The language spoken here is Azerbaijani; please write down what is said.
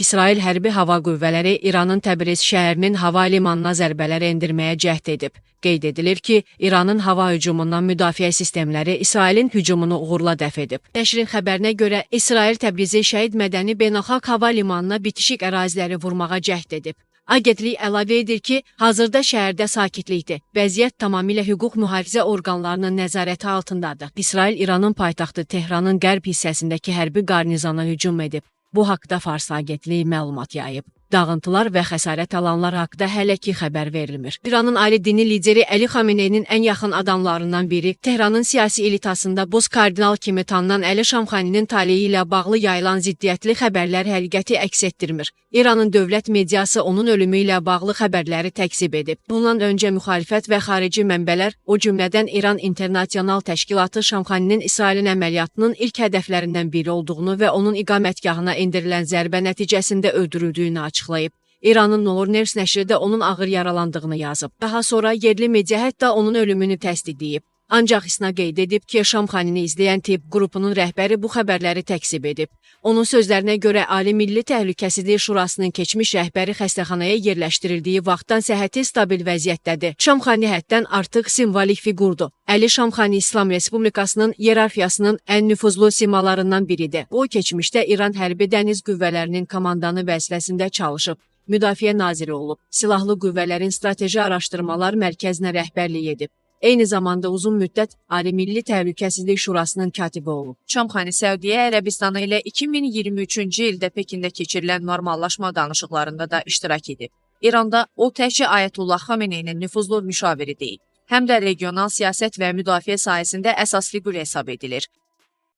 İsrail Hərbi Hava Qüvvələri İranın Təbriz şəhərinin hava limanına zərbələr endirməyə cəhd edib. Qeyd edilir ki, İranın hava hücumundan müdafiə sistemləri İsrailin hücumunu uğurla dəf edib. Nəşrin xəbərinə görə İsrail Təbrizi Şəhid Mədəni Beynəlxalq Hava Limanına bitişik əraziləri vurmağa cəhd edib. Agentlik əlavə edir ki, hazırda şəhərdə sakitlikdir. Vəziyyət tamamilə hüquq mühafizə orqanlarının nəzarəti altındadır. İsrail İranın paytaxtı Tehranın qərb hissəsindəki hərbi qarnizona hücum edib. Bu haqda Fars agentliyi məlumat yayıb. Dağıntılar və xəsarət alanlar haqda hələ ki xəbər verilmir. İranın ali dini lideri Əli Xameneyinin ən yaxın adamlarından biri, Tehranın siyasi elitasında boz kardinal kimi tanınan Əli Şamxaninin taleyi ilə bağlı yayılan ziddiyyətli xəbərlər həqiqəti əks etdirmir. İranın dövlət mediası onun ölümü ilə bağlı xəbərləri təkzib edib. Bundan öncə müxalifət və xarici mənbələr, o cümlədən İran İnternasional Təşkilatı Şamxaninin İsrailin əməliyyatının ilk hədəflərindən biri olduğunu və onun iqamətgahına endirilən zərbə nəticəsində öldürüldüyünü açıqlayıb. İranın Noor News nəşri də onun ağır yaralandığını yazıb. Daha sonra yerli media hətta onun ölümünü təsdiqləyib. Ancaq İSNA qeyd edib ki, Şamxanini izləyən tibb qrupunun rəhbəri bu xəbərləri təkzib edib. Onun sözlərinə görə Ali Milli Təhlükəsizlik Şurasının keçmiş rəhbəri xəstəxanaya yerləşdirildiyi vaxtdan səhhəti stabil vəziyyətdədir. Şamxani həddən artıq simvolik fiqurdur. Əli Şamxani İslam Respublikasının hiyerarxiyasının ən nüfuzlu simalarından biridir. O, keçmişdə İran Hərbi Dəniz Qüvvələrinin komandanı vəzifəsində çalışıb. Müdafiə naziri olub. Silahlı Qüvvələrin Strateji Araşdırmalar Mərkəzinə rəhbərlik edib. Eyni zamanda uzun müddət Ali Milli Təhlükəsizlik Şurasının katibi olub. Şamxani Səudiyyə Ərəbistanı ilə 2023-cü ildə Pekində keçirilən normallaşma danışıqlarında da iştirak edib. İranda o təkcə Ayətullah Xameneyinin nüfuzlu müşaviri deyil, həm də regional siyasət və müdafiə sahəsində əsas fiqur hesab edilir.